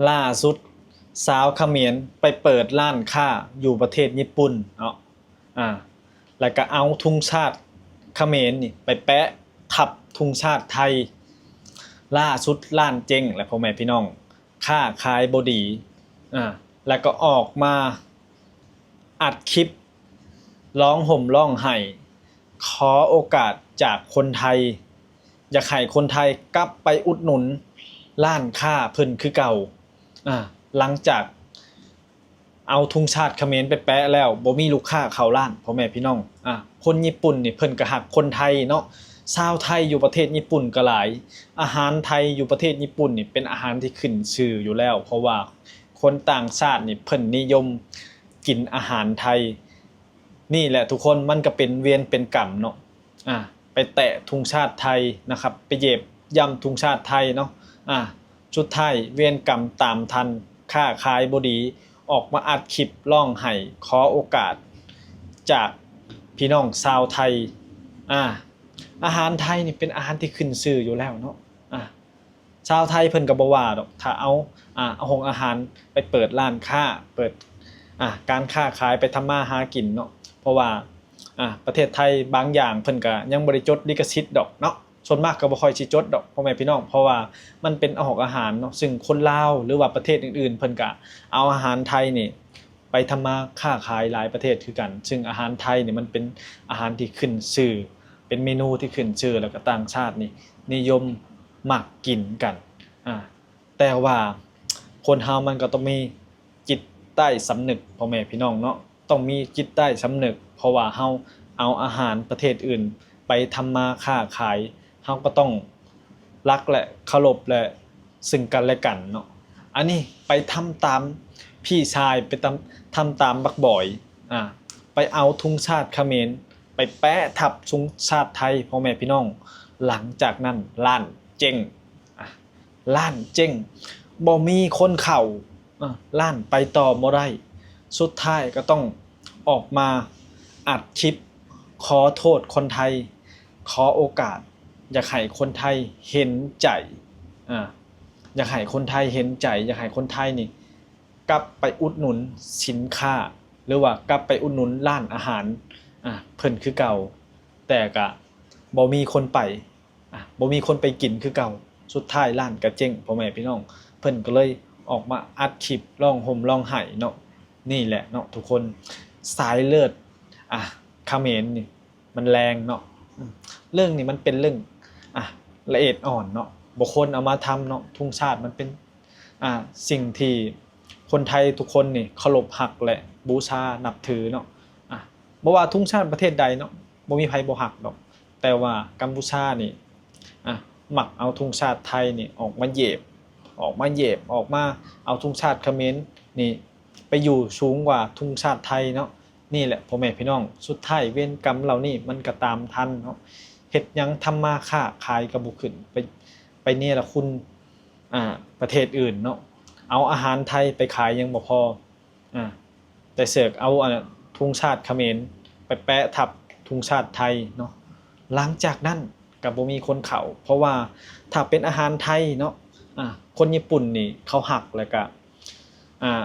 ລ່າສຸດ ຊາວຂະເໝນໄປເປີດຮ້ານຄ້າຢູ່ປະເທດຍີ່ປຸ່ນເນາະ ອາ ແລ້ວກະເອົາທຸງຊາດຂະເໝນນີ້ໄປແປະທັບທຸງຊາດໄທ. ລ່າສຸດຮ້ານເຈັງແຫຼະພໍ່ແມ່ພີ່ນ້ອງ, ຄ້າຂາຍບໍ່ດີ ອາ ແລ້ວກໍອອກມາອັດຄລິບຮ້ອງຫ່ມຮ້ອງໄຫ້ ຂໍໂອກາດຈາກຄົນໄທ ຢາກໃຫ້ຄົນໄທກັບໄປອຸດໜູນຮ້ານຄ້າເພິ່ນຄືເກົ່າ. ອາ ຫຼັງຈາກເອົາທຸງຊາດຂະເໝນໄປແປະແລ້ວ ບໍ່ມີລູກຄ້າເຂົ້າຮ້ານ ພໍ່ແມ່ພີ່ນ້ອງ. ອາ ຄົນຍີ່ປຸ່ນນີ້ເພິ່ນກໍຮັກຄົນໄທເນາະ, ຊາວໄທຢູ່ປະເທດຍີ່ປຸ່ນກໍຫຼາຍ. ອາຫານໄທຢູ່ປະເທດຍີ່ປຸ່ນນີ້ເປັນອາຫານທີ່ຂຶ້ນຊື່ຢູ່ແລ້ວ ເພາະວ່າຄົນຕ່າງຊາດນີ້ເພິ່ນນິຍົມກິນອາຫານໄທ. ນີ້ແຫຼະທຸກຄົນ ມັນກໍເປັນເວນເປັນກຳເນາະ ອາ ໄປແຕະທຸງຊາດໄທນະຄັບ ໄປເຫຍບຢ່ຳທຸງຊາດໄທເນາະ ອາ ສຸດທ້າຍເວນກຳຕາມທັນ ຄ້າຂາຍບໍ່ດີ ອອກມາອັດຄລິບຮ້ອງໄຫ້ ຂໍໂອກາດຈາກພີ່ນ້ອງຊາວໄທ. ອາ ອາຫານໄທນີ້ເປັນອາຫານທີ່ຂຶ້ນຊື່ຢູ່ແລ້ວເນາະ ອາ ຊາວໄທເພິ່ນກໍບໍ່ວ່າດອກ ຖ້າເອົາ ອາ ເອົາໂຮງອາຫານໄປເປີດຮ້ານຄ້າ ເປີດ ອາ ການຄ້າຂາຍ ໄປທຳມາຫາກິນເນາະ. ເພາະວ່າ ອາ ປະເທດໄທບາງຢ່າງເພິ່ນກໍຍັງບໍ່ໄດ້ຈົດລິຂະສິດດອກເນາະ, ສ່ວນມາກກໍບໍ່ຄ່ອຍຊິຈົດດອກ ພໍ່ແມ່ພີ່ນ້ອງ ເພາະວ່າມັນເປັນອາຫານເນາະ ຊຶ່ງຄົນລາວ ຫຼືວ່າປະເທດອື່ນໆ ເພິ່ນກໍເອົາອາຫານໄທນີ້ໄປທຳມາຄ້າຂາຍຫຼາຍປະເທດຄືກັນ, ຊຶ່ງອາຫານໄທນີ້ມັນເປັນອາຫານທີ່ຂຶ້ນຊື່ ເປັນເມນູທີ່ຂຶ້ນຊື່ ແລ້ວກໍຕ່າງຊາດນີ້ນິຍົມມັກກິນກັນ. ອາ ແຕ່ວ່າຄົນເຮົາມັນກໍຕ້ອງມີຈິດໃຕ້ສຳນຶກ ພໍ່ແມ່ພີ່ນ້ອງເນາະ, ຕ້ອງມີຈິດໃຕ້ສຳນຶກ ເພາະວ່າເຮົາເອົາອາຫານປະເທດອື່ນໄປທຳມາຄ້າຂາຍ ເຮົາກໍຕ້ອງຮັກ ແລະ ເຄົາລົບ ແລະ ຊຶ່ງກັນແລະກັນເນາະ. ອັນນີ້ໄປທຳຕາມພີ່ຊາຍ ໄປຕາມ ທຳຕາມບັກບອຍ ອາ ໄປເອົາທຸງຊາດຂະເໝນ ໄປແປະທັບທຸງຊາດໄທ ພໍ່ແມ່ພີ່ນ້ອງ, ຫຼັງຈາກນັ້ນຮ້ານເຈັງ ອາ ຮ້ານເຈັງ ບໍ່ມີຄົນເຂົ້າ ອາ ຮ້ານໄປຕໍ່ບໍ່ໄດ້. ສຸດທ້າຍກໍຕ້ອງອອກມາອັດຄລິບຂໍໂທດຄົນໄທ ຂໍໂອກາດ ຢາກໃຫ້ຄົນໄທເຫັນໃຈ ອາ ຢາກໃຫ້ຄົນໄທເຫັນໃຈ ຢາກໃຫ້ຄົນໄທນີ້ກັບໄປອຸດໜູນສິນຄ້າ ຫຼືວ່າກັບໄປອຸດໜູນຮ້ານອາຫານ ອາ ເພິ່ນຄືເກົ່າ, ແຕ່ກະບໍ່ມີຄົນໄປ ອາ ບໍ່ມີຄົນໄປກິນຄືເກົ່າ. ສຸດທ້າຍຮ້ານກະເຈັງ ພໍ່ແມ່ພີ່ນ້ອງ, ເພິ່ນກໍເລີຍອອກມາອັດຄລິບຮ້ອງຫ່ມຮ້ອງໄຫ້ເນາະ. ນີ້ແຫຼະເນາະທຸກຄົນ ສາຍເລືອດ ອາ ຂະເໝນນີ້ ມັນແລງເນາະ. ອືມ ເລື່ອງນີ້ມັນເປັນເລື່ອງ ອາ ລະອຽດອ່ອນເນາະ ບໍ່ຄວນເອົາມາທຳເນາະ. ທຸງຊາດມັນເປັນ ອາ ສິ່ງທີ່ຄົນໄທທຸກຄົນນີ້ເຄົາລົບຮັກ ແລະ ບູຊານັບຖືເນາະ. ອາ ບໍ່ວ່າທຸງຊາດປະເທດໃດເນາະ ບໍ່ມີໃຜບໍ່ຮັກດອກ, ແຕ່ວ່າກຳປູຊານີ້ ອາ ມັກເອົາທຸງຊາດໄທນີ້ອອກມາເຫຍບ ອອກມາເຫຍບ ອອກມາເອົາທຸງຊາດຂະເໝນນີ້ໄປຢູ່ສູງກວ່າທຸງຊາດໄທເນາະ. ນີ້ແຫຼະພໍ່ແມ່ພີ່ນ້ອງ ສຸດທ້າຍເວນກຳເຫຼົ່ານີ້ມັນກໍຕາມທັນເນາະ. ເຮັດຫຍັງທຳມາຄ້າຂາຍກໍບໍ່ຂຶ້ນ ໄປ ໄປເນລະຄຸນ ອາ ປະເທດອື່ນເນາະ. ເອົາອາຫານໄທໄປຂາຍຍັງບໍ່ພໍ ອາ ແຕ່ເສືອກເອົາ ອາ ທຸງຊາດຂະເໝນໄປແປະທັບທຸງຊາດໄທເນາະ. ຫຼັງຈາກນັ້ນກໍບໍ່ມີຄົນເຂົ້າ ເພາະວ່າຖ້າເປັນອາຫານໄທເນາະ ອາ ຄົນຍີ່ປຸ່ນນີ້ເຂົາຮັກ ແລ້ວກໍ ອາ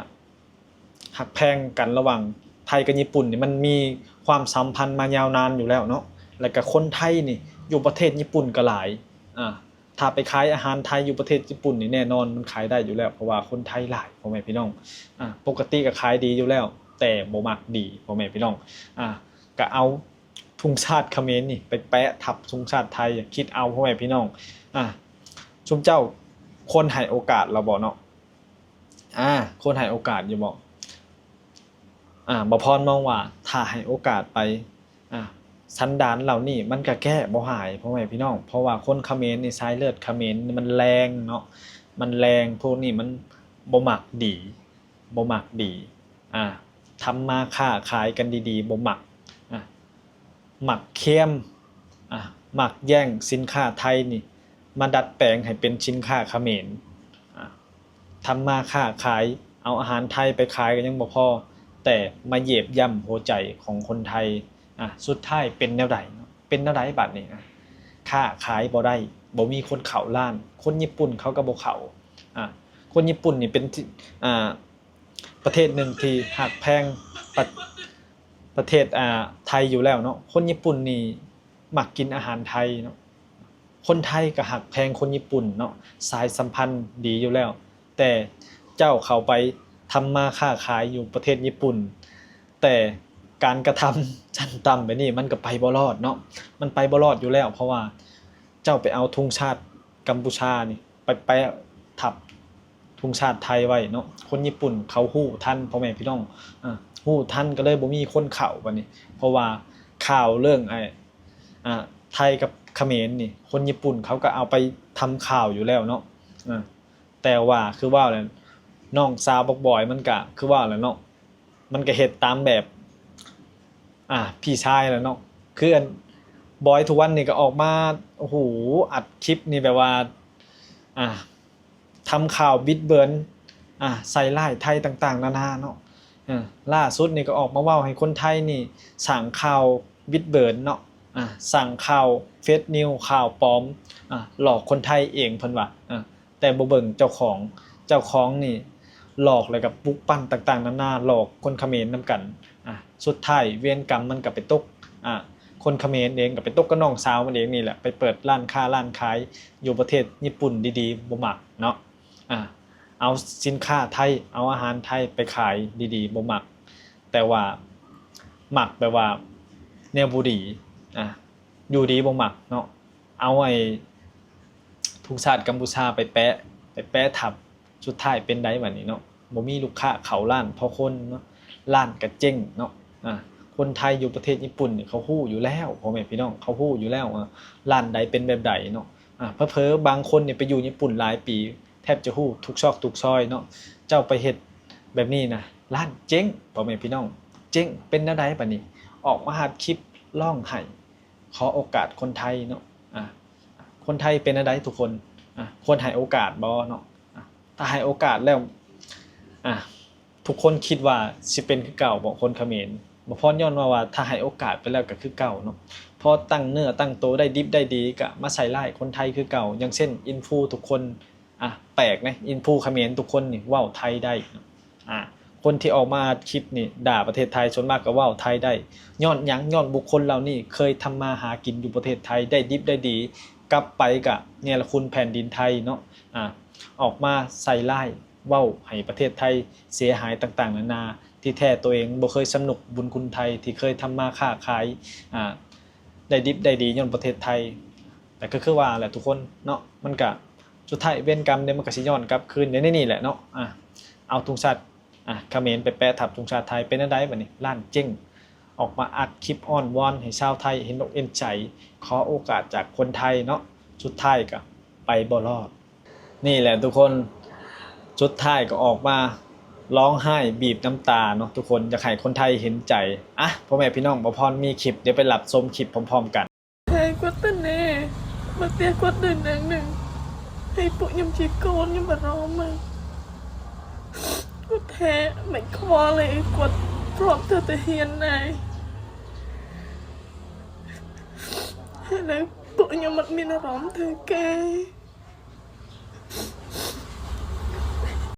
ຮັກແພງກັນລະຫວ່າງໄທກັບຍີ່ປຸ່ນນີ້ ມັນມີຄວາມສຳພັນມາຍາວນານຢູ່ແລ້ວເນາະ. ແລ້ວກະຄົນໄທນີ້ຢູ່ປະເທດຍີ່ປຸ່ນກໍຫຼາຍ ອາ ຖ້າໄປຂາຍອາຫານໄທຢູ່ປະເທດຍີ່ປຸ່ນນີ້ ແນ່ນອນມັນຂາຍໄດ້ຢູ່ແລ້ວ ເພາະວ່າຄົນໄທຫຼາຍ ພໍ່ແມ່ພີ່ນ້ອງ. ອາ ປົກກະຕິກໍຂາຍດີຢູ່ແລ້ວ ແຕ່ບໍ່ມັກດີ ພໍ່ແມ່ພີ່ນ້ອງ. ອາ ກະເອົາທຸງຊາດຂະເໝນນີ້ໄປແປະທັບທຸງຊາດໄທ ຄິດເອົາ ພໍ່ແມ່ພີ່ນ້ອງ. ອາ ຊຸມເຈົ້າຄວນໃຫ້ໂອກາດລາວບໍ່ເນາະ? ອາ ຄວນໃຫ້ໂອກາດຢູ່ບໍ່? ອາ ບ່າວພອນມອງວ່າຖ້າໃຫ້ໂອກາດໄປ ອາ ສັນດານເຫຼົ່ານີ້ມັນກະແກ້ບໍ່ຫາຍ ພໍ່ແມ່ພີ່ນ້ອງ. ເພາະວ່າຄົນຂະເໝນນີ້ ສາຍເລືອດຂະເໝນມັນແລງເນາະ ມັນແລງ ພວກນີ້ມັນບໍ່ມັກດີ ບໍ່ມັກດີ ອາ ທຳມາຄ້າຂາຍກັນດີໆ ບໍ່ມັກ ອາ ມັກຄວມ ອາ ມັກແຍ່ງສິນຄ້າໄທນີ້ມາດັດແປງໃຫ້ເປັນສິນຄ້າຂະເໝນ. ອາ ທຳມາຄ້າຂາຍ ເອົາອາຫານໄທໄປຂາຍກໍຍັງບໍ່ພໍ ແຕ່ມາຢຽບຢ່ຳຫົວໃຈຂອງຄົນໄທ. ອາ ສຸດທ້າຍເປັນແນວໃດເນາະ? ເປັນແນວໃດບາດນີ້? ອາ ຄ້າຂາຍບໍ່ໄດ້ ບໍ່ມີຄົນເຂົ້າຮ້ານ ຄົນຍີ່ປຸ່ນເຂົາກໍບໍ່ເຂົ້າ. ອາ ຄົນຍີ່ປຸ່ນນີ້ເປັນທີ່ ອ່າ ປະເທດໜຶ່ງທີ່ຮັກແພງປະ ປະເທດ ອ່າ ໄທຢູ່ແລ້ວເນາະ. ຄົນຍີ່ປຸ່ນນີ້ມັກກິນອາຫານໄທເນາະ. ຄົນໄທກໍຮັກແພງຄົນຍີ່ປຸ່ນເນາະ, ສາຍສຳພັນດີຢູ່ແລ້ວ. ແຕ່ເຈົ້າເຂົ້າໄປທຳມາຄ້າຂາຍຢູ່ປະເທດຍີ່ປຸ່ນ, ແຕ່ການກະທຳຊັ້ນຕ່ຳແບບນີ້ ມັນກໍໄປບໍ່ລອດເນາະ, ມັນໄປບໍ່ລອດຢູ່ແລ້ວ. ເພາະວ່າເຈົ້າໄປເອົາທຸງຊາດ ກຳປູຊານີ້ໄປແປະທັບທຸງຊາດໄທໄວ້ເນາະ. ຄົນຍີ່ປຸ່ນເຂົາຮູ້ທັນ ພໍ່ແມ່ພີ່ນ້ອງ ອາ ຮູ້ທັນ ກໍເລີຍບໍ່ມີຄົນເຂົ້າບາດນີ້. ເພາະວ່າຂ່າວເລື່ອງໄອ້ ອາ ໄທກັບຂະເໝນນີ້ ຄົນຍີ່ປຸ່ນເຂົາກໍເອົາໄປທຳຂ່າວຢູ່ແລ້ວເນາະ. ອາ ແຕ່ວ່າຄືເວົ້າແຫຼະ ນ້ອງສາວບັກບອຍມັນກະຄືເວົ້າແຫຼະເນາະ, ມັນກະເຮັດຕາມແບບ ອ່າ ພີ່ຊາຍແຫຼະເນາະ. ຄືອັນບອຍທຸກວັນນີ້ກໍອອກມາ ໂອ້ໂຫ ອັດຄລິບນີ້ແບບວ່າ ອ່າ ທຳຂ່າວບິດເບືອນ ອ່າ ໃສ່ຮ້າຍໄທຕ່າງໆນານາເນາະ. ເອີ ລ່າສຸດນີ້ກໍອອກມາເວົ້າໃຫ້ຄົນໄທນີ້ສ້າງຂ່າວບິດເບືອນເນາະ, ອ່າ ສ້າງຂ່າວເຟກນິວ ຂ່າວປອມ ອ່າ ຫຼອກຄົນໄທເອງ ເພິ່ນວ່າ ອ່າ ແຕ່ບໍ່ເບິ່ງເຈົ້າຂອງ, ເຈົ້າຂອງນີ້ຫຼອກແລ້ວກໍປຸກປັ້ນຕ່າງໆນານາ ຫຼອກຄົນຂະເໝນນຳກັນ. ອ່າ ສຸດທ້າຍເວນກຳມັນກໍໄປຕົກ ອ່າ ຄົນຂະເໝນເອງ, ກໍໄປຕົກກັບນ້ອງສາວມັນເອງນີ້ແຫຼະ, ໄປເປີດຮ້ານຄ້າຮ້ານຂາຍຢູ່ປະເທດຍີ່ປຸ່ນດີໆ ບໍ່ມັກເນາະ. ອ່າ ເອົາສິນຄ້າໄທ ເອົາອາຫານໄທໄປຂາຍດີໆ ບໍ່ມັກ, ແຕ່ວ່າມັກແບບວ່າແນວບໍ່ດີ ອ່າ ຢູ່ດີບໍ່ມັກເນາະ. ເອົາໄອ້ທຸງຊາດກຳປູຊາໄປແປະ ໄປແປະທັບ, ສຸດທ້າຍເປັນໃດບາດນີ້ເນາະ? ບໍ່ມີລູກຄ້າເຂົ້າຮ້ານພໍຄົນເນາະ, ຮ້ານກະເຈັງເນາະ. ອ່າ ຄົນໄທຢູ່ປະເທດຍີ່ປຸ່ນນີ້ເຂົາຮູ້ຢູ່ແລ້ວ ພໍ່ແມ່ພີ່ນ້ອງ, ເຂົາຮູ້ຢູ່ແລ້ວວ່າຮ້ານໃດເປັນແບບໃດເນາະ. ອ່າ ເຜີໆບາງຄົນນີ້ໄປຢູ່ຍີ່ປຸ່ນຫຼາຍປີ ແທບຈະຮູ້ທຸກຊອກທຸກຊອຍເນາະ. ເຈົ້າໄປເຮັດແບບນີ້ນະ ຮ້ານເຈັງ ພໍ່ແມ່ພີ່ນ້ອງ, ເຈັງ. ເປັນແນວໃດບາດນີ້? ອອກມາອັດຄລິບຮ້ອງໄຫ້ ຂໍໂອກາດຄົນໄທເນາະ. ອ່າ ຄົນໄທເປັນແນວໃດທຸກຄົນ? ອ່າ ຄວນໃຫ້ໂອກາດບໍ່ເນາະ? ອ່າ ຖ້າໃຫ້ໂອກາດແລ້ວ ອ່າ ທຸກຄົນຄິດວ່າຊິເປັນຄືເກົ່າບໍ່ ຄົນຂະເໝນ? ບໍ່ພໍ ຍ້ອນວ່າ ວ່າຖ້າໃຫ້ໂອກາດໄປແລ້ວກໍຄືເກົ່າເນາະ, ພໍຕັ້ງເນື້ອຕັ້ງໂຕໄດ້ດິບໄດ້ດີກໍມາໃສ່ຮ້າຍຄົນໄທຄືເກົ່າ. ຢ່າງເຊັ່ນ ອິນຟູທຸກຄົນ ອ່າ ແປກນະ ອິນຟູຂະເໝນທຸກຄົນນີ້ເວົ້າໄທໄດ້. ອ່າ ຄົນທີ່ອອກມາອັດຄລິບນີ້ດ່າປະເທດໄທ ສ່ວນມາກກໍເວົ້າໄທໄດ້. ຍ້ອນຫຍັງ? ຍ້ອນບຸກຄົນເຫຼົ່ານີ້ເຄີຍທຳມາຫາກິນຢູ່ປະເທດໄທໄດ້ດິບໄດ້ດີ, ກັບໄປກະເນລະຄຸນແຜ່ນດິນໄທເນາະ. ອ່າ ອອກມາໃສ່ຮ້າຍ ເວົ້າໃຫ້ປະເທດໄທເສຍຫາຍຕ່າງໆນານາ, ທີ່ແທ້ໂຕເອງບໍ່ເຄີຍສຳນຶກບຸນຄຸນໄທ ທີ່ເຄີຍທຳມາຄ້າຂາຍ ອ່າ ໄດ້ດິບໄດ້ດີຍ້ອນປະເທດໄທ. ແຕ່ກໍຄືວ່າແຫຼະທຸກຄົນເນາະ, ມັນກະສຸດທ້າຍເວນກຳເດ ມັນກະຊິຍ້ອນກັບຄືນໃນນີ້ແຫຼະເນາະ. ອ່າ ເອົາທຸງຊາດ ອ່າ ຂະເໝນໄປແປະທັບທຸງຊາດໄທ. ເປັນແນວໃດບາດນີ້? ຮ້ານເຈັງ. ອອກມາອັດຄລິບອ້ອນວອນໃຫ້ຊາວໄທເຫັນອົກເຫັນໃຈ, ຂໍໂອກາດຈາກຄົນໄທເນາະ, ສຸດທ້າຍກໍໄປບໍ່ລອດ. ນີ້ແຫຼະທຸກຄົນ, ສຸດທ້າຍກໍອອກມາຮ້ອງໄຫ້ບີບນ້ຳຕາເນາະທຸກຄົນ, ຢາກໃຫ້ຄົນໄທເຫັນໃຈ. ອ່ະ ພໍ່ແມ່ພີ່ນ້ອງ, ບ່າວພອນມີຄລິບ, ດຽວໄປຮັບຊົມຄລິບພ້ອມໆກັນ. ແທ້ກວດເປັນແນ່, ບາດເຕີຍກວດເດີນແດງໜຶ່ງ, ໃຫ້ປຸຍຳຈີໂກນຍຳມາຮ້ອງມາ. ກວດແທ້ ແມ່ນຄວາເລີຍ, ກວດພ້ອມເທື່ອແຕ່ຮຽນນາຍ. ໃຫ້ແລ້ວປຸຍຳມັດມີນາຮ້ອມເທື່ອແກ່.